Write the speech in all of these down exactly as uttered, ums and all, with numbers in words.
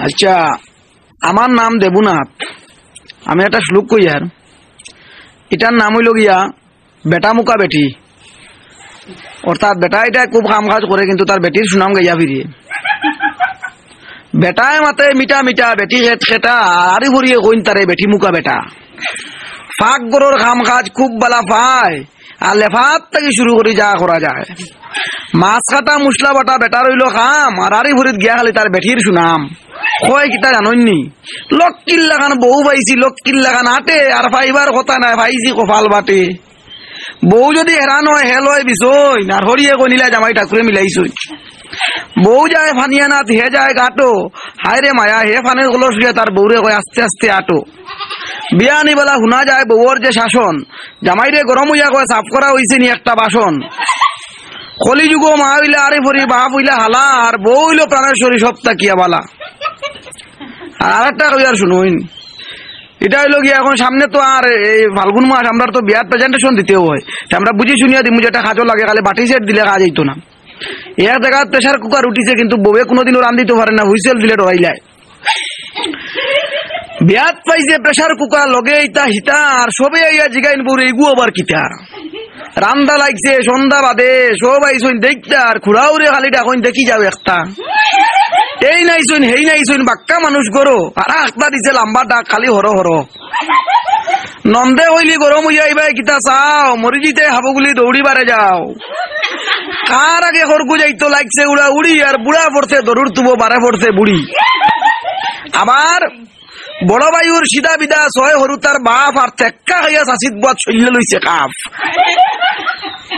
আচ্ছা, আমার নাম দেবুনাথ। আমি একটা শ্লোক কইয়ার, ইটার নাম অইলো গিয়া বেটা মুকা বেটি। অর্থাৎ বেটা ইটা খুব কাম কাজ করে, কিন্তু তার বেটির সুনাম গাইয়া ফিরে। বেটায় মাতে মিঠা মিঠা, বেটি খেত খেটা, আর আরি ভরিয়ে কইন তারে বেটি মুকা বেটা। ফাঁক ঘরর কাম কাজ খুব বালা পায়, আর লেফাত থাকি শুরু করি যা করা যায়। মাছ কাটা, মশলা বাটা বেটার অইলো কাম, আর আরি ভরিত গিয়া খালি তার বেটির সুনাম। কয় কিতা জানইননি? লক্ষ্মীর লাখান বউ পাইছি, লক্ষ্মীর লাখান আটে, আর পাইবার কথা নায়, পাইছি কপাল বাটে। বউ যদি হেরান অয়, হেল অয় বিছইন, আর হরিয়ে কইন ইলা জামাই ঠাকুরে মিলাইছইন। বউ যায় ফানি আনাত, হে যায় ঘাটো, হায় রে মায়া, হে ফানের কলস লইয়া তার বউরে কয় আস্তে আস্তে আটো। বিয়ানি বেলা হুনা যায় বউর যে শাসন, জামাইরে গরম অইয়া কয় সাফ করা অইছে নি একটা বাসন। কলিযুগো মা অইলা আরি ভরি, বাপ অইলা হালা, আর বউ অইলো প্রাণেশ্বরী সব থাকিয়া বালা। আর আরেকটা কইয়ার শুনইন, ইটা অইলো গিয়া এখন সামনে তো আর এই ফাল্গুন মাস, আমরার তো বিয়ার presentation দিতেও অয়। তে আমরা বুঝি শুনিয়া দিমু যেটা কাজও লাগে, খালি বাটি set দিলে কাজ অইতো না। এক জাগাত pressure cooker উঠিছে, কিন্তু বউয়ে কুনুদিনও রান্ধিতো পারে না, whistle দিলে ডরাইলায়। বিয়াত পাইছে pressure cooker, লগে ইতা হিতা, আর সবে আইয়া জিগাইন বউরে, "ইগু আবার কিতা?" রান্দা লাগছে সন্ধ্যা বাদে, সব আইছইন দেখতা, আর খুড়াউরে খালি ডাকইন, "দেখি যাও একটা।" এই নাইছইন, হেই নাইছইন, বাক্কা মানুষ গরো, আর আখতা দিছে লাম্বা ডাক, খালি হরো হরো। নন্দে কইলি, "গরম অইয়া আইবায় কিতা চাও, মরি যিতে হাবুগুলি দৌড়ি বারে যাও।" কার আগে খরগু যাইতো লাগছে উড়া উড়ি, আর বুড়া পড়ছে দরুর তুবো, বারে পড়ছে বুড়ি। আবার বড় ভাইউর সিধা বিধা ছয় হরু তার বাপ, আর তেক্কা খাইয়া চাচিত বুয়াত শইল্লে লইছে কাপ।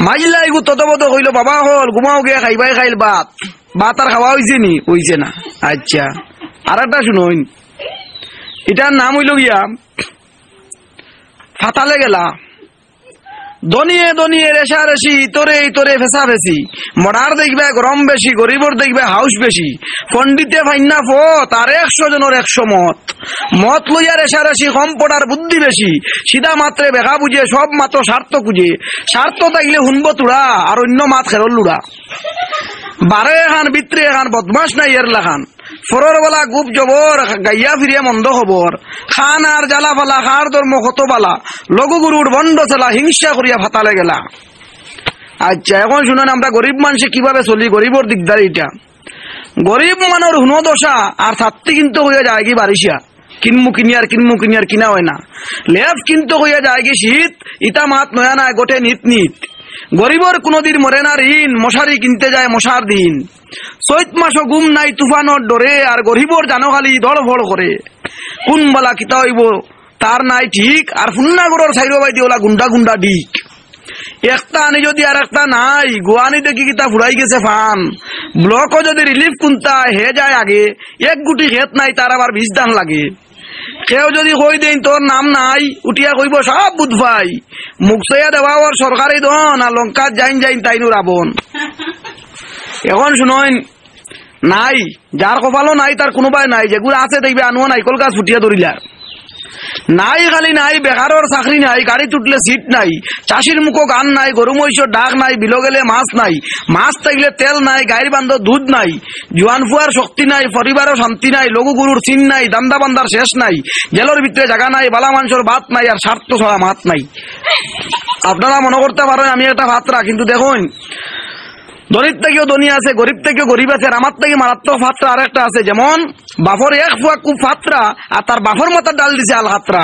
মাইল্লা ইগু তদবদ কইলো, "বাবা হল, ঘুমাও গিয়া খাইবায় খাইল ভাত।" ভাত আর খাওয়া অইছে নি? অইছে না। আচ্ছা, আর একটা শুনইন, ইটার নাম অইলো গিয়া ফাতালে গেলা। ধনিয়ে ধনিয়ে রেশারেশি, ইতরে ইতরে ফেসাফেসি। মরার দেখবায় গরম বেশি, গরিবর দেখবায় হাউস বেশি। পণ্ডিতে ফাইন্না ফত, আর একশো জনর একশো মত। মত লইয়া রেশারেশি, কম পড়ার বুদ্ধি বেশি। সিধা মাতরে বেকা বুঝে, সব মাতো স্বার্থ খুঁজে। স্বার্থ থাকলে হুনবো তুড়া, আর অইন্য মাত খেরল লুড়া। বারে এখান, ভিতরে এখান, বদমাশ নাই এর লাখান। ফরর বালা গুপ জবর, গাইয়া ফিরিয়া মন্দ খবর। খান আর জ্বালা ফালা, খার ধর্ম কত বালা। লঘু গুরুর ভণ্ড চালা, হিংসা করিয়া ফাতালে গেলা। আচ্ছা, এখন শুনইন, আমরা গরিব মানষে কিভাবে চলি, গরিবর দিকদারি ইটা। গরিব মানষর হুনো দশা, আর ছাত্তি কিন্তু অইয়া যায়গি বারিশা। কিনমু কিনিয়ার, কিনমু কিনিয়ার, কিনা অয় না। লেফ কিন্তু অইয়া যায়গি শীত, ইতা মাত নয়া নায়, ঘটে নিত নিত। গরিবর কুনুদিন মরে না ঋণ, মশারি কিনতে যায় মশার দিন। চৈত মাসো ঘুম নাই তুফানর ডরে, আর গরিবর জানো খালি ধড়ফড় করে। কুন বালা কিতা অইবো তার নাই ঠিক, আর ফুন্না ঘরর চাইরো বাইদি ওলা গুন্ডা গুন্ডা ডিক। একটা আনি যদি আর একটা নাই, গুয়ানি দেখি কিতা ফুরাই গেছে ফান। ব্লকো যদি রিলিফ কুন্তা হে যায় আগে, এক গুটি খেত নাই তার আবার বিষ ধান লাগে। কেউ যদি কই দেইন তোর নাম নাই, উঠিয়া কইবো সব বুধ ভাই। মুখ চাইয়া দেওয়া ওর সরকারি ধন, আর লঙ্কাত যাইন যাইন তাইনু রাবণ। এখন শুনইন, নাই, যার কপালো নাই তার কুনুবায় নাই, যেগুলা আছে দেখবে আনুয়া নাইকল গাছ ফুটিয়া ধরিলা। নাই খালি নাই, বেকারর চাকরি নাই, গাড়িত উঠলে সিট নাই, চাষির মুখো গান নাই, গরু মহিষর ডাক নাই, বিলো গেলে মাছ নাই, মাছ থাকলে তেল নাই, গাইর বান্ধো দুধ নাই, জুয়ান ফুয়ার শক্তি নাই, পরিবারো শান্তি নাই, লঘু গুরুর চিন নাই, দান্দা বান্দার শেষ নাই, জেলর ভিতরে জাগা নাই, বালা মানষর ভাত নাই, আর স্বার্থ ছাড়া মাত নাই। আপনারা মনো করতা পারইন আমি একটা ফাতরা, কিন্তু দেখইন, ধনীর থাকিও ধনী আছে, গরিব থাকিও গরিব আছে, আর আমার থাকি মারাত্মক ফাতরা আরেকটা আছে, যেমন বাপর এক ফুয়া খুব ফাতরা, আর তার বাপর মাথাত ডাল দিছে আল খাতরা।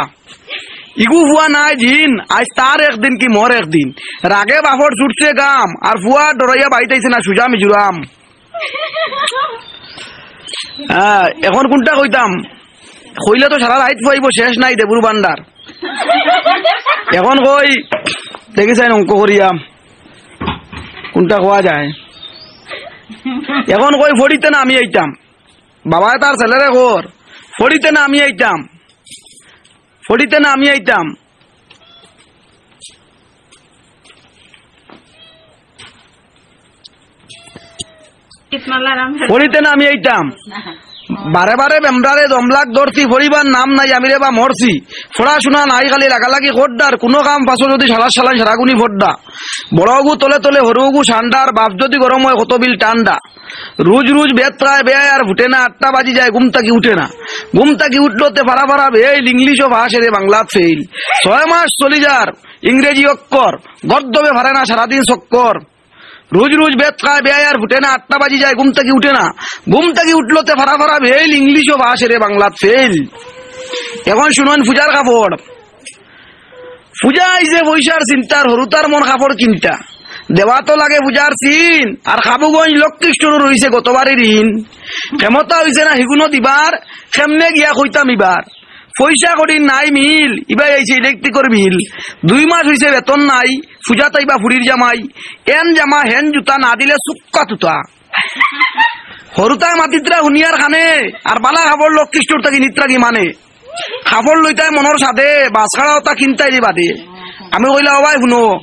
ইগু ফুয়া নাই জিন, আইজ তার একদিন কি মোর একদিন। রাগে বাপর ছুটছে গাম, আর ফুয়া ডরাইয়া বাড়িত আইছে না, সুজা মিজুরাম। আহ, এখন কুনটা কইতাম? কইলে তো সারা রাইত ফুয়াইবো, শেষ নাই দেবুর ভান্ডার। এখন কই, দেখি চাইন অঙ্ক করিয়া, কুনটা কওয়া যায়? এখন কই, ফড়িতে না আমি আইতাম। বাবায় তার ছেলেরে কর, ফড়িতে না আমি আইতাম, ফড়িতে না আমি আইতাম। পড়িতে না আমি আইতাম। বারে বারে বেমরারে দমলাক ধরছি, পড়িবার নাম নাই, আমি রে বা মরছি। পড়াশুনা নাই, খালি লাগালাগি খোদ্দার, কুনু কাম পাছো যদি সারা সালান সারাগুনি ফোদ্দা। বড়গু তলে তলে, হরুগু সান্ডার, বাপ যদি গরম অয়, কত বিল ঠান্ডা। রুজ রুজ বেত খায় বেয়াই আর ফুটে না, আটটা বাজি যায়, ঘুম থাকি উঠে না। ঘুম থাকি উঠলো তে ফারা ফারা বেইল, ইংলিশও পাশ এরে বাংলাত ফেইল। ছয় মাস চলি যার, ইংরেজি অক্ষর, গদ্দবে ফারে না, সারাদিন চক্কর। রুজ রুজ বেত খায় বেয়াই আর ফুটে না, আটটা বাজি যায়, ঘুম থাকি উঠে না। ঘুম থাকি উঠলো তে ফারা ফারা বেইল, ইংলিশও পাশ এরে বাংলাত ফেইল। এখন শুনইন পূজার কাপড়। পূজা আইছে পয়সার চিন্তার, হরুতার মন কাপড় কিনতা। দেওয়া তো লাগে পূজার চিন, আর খাবুগঞ্জ লক্ষ্মী স্টোরও রইছে গতবারই ঋণ। ক্ষমতা অইছে না হিগুনো দিবার, কেমনে গিয়া কইতাম ইবার। পয়সা কড়ি নাই মিল, ইবায় আইছে ইলেকট্রিকর বিল। দুই মাস অইছে বেতন নাই, পূজাত আইবা ফুরির জামাই। এন জামা হেন জুতা, না দিলে সুক্কা তুতা। হরুতায় মাতিত্রা হুনিয়ার কানে, আর বালা কাপড় লক্ষ্মী স্টোর থাকি নিত্রা কি মানে। কাপড় লইতায় মনর সাদে, বাস খাড়া ওতা কিনতায় রে বাদে। আমি কইলা, "ও ভাই হুনো,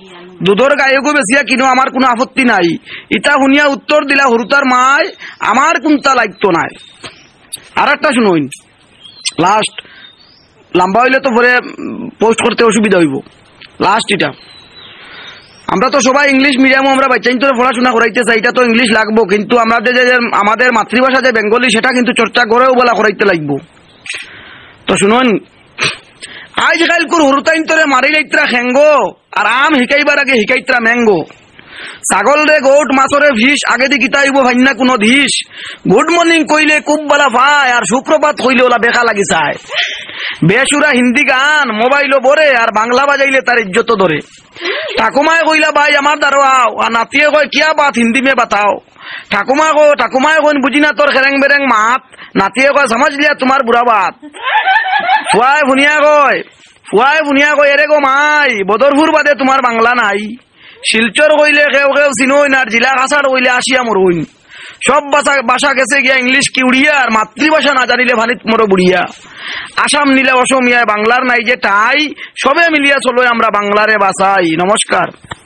দুধর গাইগু বেচিয়া কিনো, আমার কুনু আপত্তি নাই।" ইতা হুনিয়া উত্তর দিলা হরুতার মায়, "আমার কুনতা লাগতো নায়।" আর একটা শুনইন, লাস্ট, লম্বা অইলে তো পরে, উম, পোস্ট করতে অসুবিধা অইবো। লাস্ট ইটা, আমরা তো সবাই ইংলিশ মিডিয়ামো আমরা বাচ্চাইন্তরে পড়াশুনা করাইতে চাই, ইটা তো ইংলিশ লাগবো, কিন্তু আমরা যে, যে, যে আমাদের মাতৃভাষা যে বেঙ্গলি, সেটা কিন্তু চর্চা ঘরেও বলা করাইতে লাগবো। তো শুনইন, আইজ কাইলকুর হুরুতাইন্তরে মারিলাইত্রা খেঙ্গো, আর আম হিকাইবার আগে হিকাইত্রা ম্যাঙ্গো। ছাগল রে গোট, মাছরে ফিশ, আগেদি কিতা অইবো ফাইন্না কুনু দিশ। গুড মর্নিং কইলে খুব বালা পায়, আর সুপ্রভাত কইলে ওলা বেকা লাগি চায়। বেসুরা হিন্দি গান মোবাইলো বরে, আর বাংলা বাজাইলে তার ইজ্জত ধরে। ঠাকুমায় কইলা, "ভাই আমার দ্বারো আও", আর নাতিয়ে কয়, "কিয়া বাত হিন্দি মে বাতাও।" ঠাকুমা কো, ঠাকুমায় কইন, "বুঝি না তোর খেরেং বেরেং মাত।" নাতিয়ে কয়, "সমঝ লিয়া তোমার বুরা বাত।" ফুয়ায় ফুনিয়া কয়, ফুয়ায় ফুনিয়া কয়, "এরে গো মাই, বদরপুর বাদে তোমার বাংলা নাই।" শিলচর কইলে কেউ কেউ চিনইন, আর জিলা কাছাড় কইলে আসিয়া মরইন। সব ভাষা, ভাষা গেছে গিয়া ইংলিশ কিউড়িয়া, আর মাতৃভাষা না জানিলে ফানিত মরো বুড়িয়া। আসাম নিলে অসমিয়ায় বাংলার নাই যে ঠাই, সবে মিলিয়া চলো আমরা বাংলারে বাঁচাই। নমস্কার।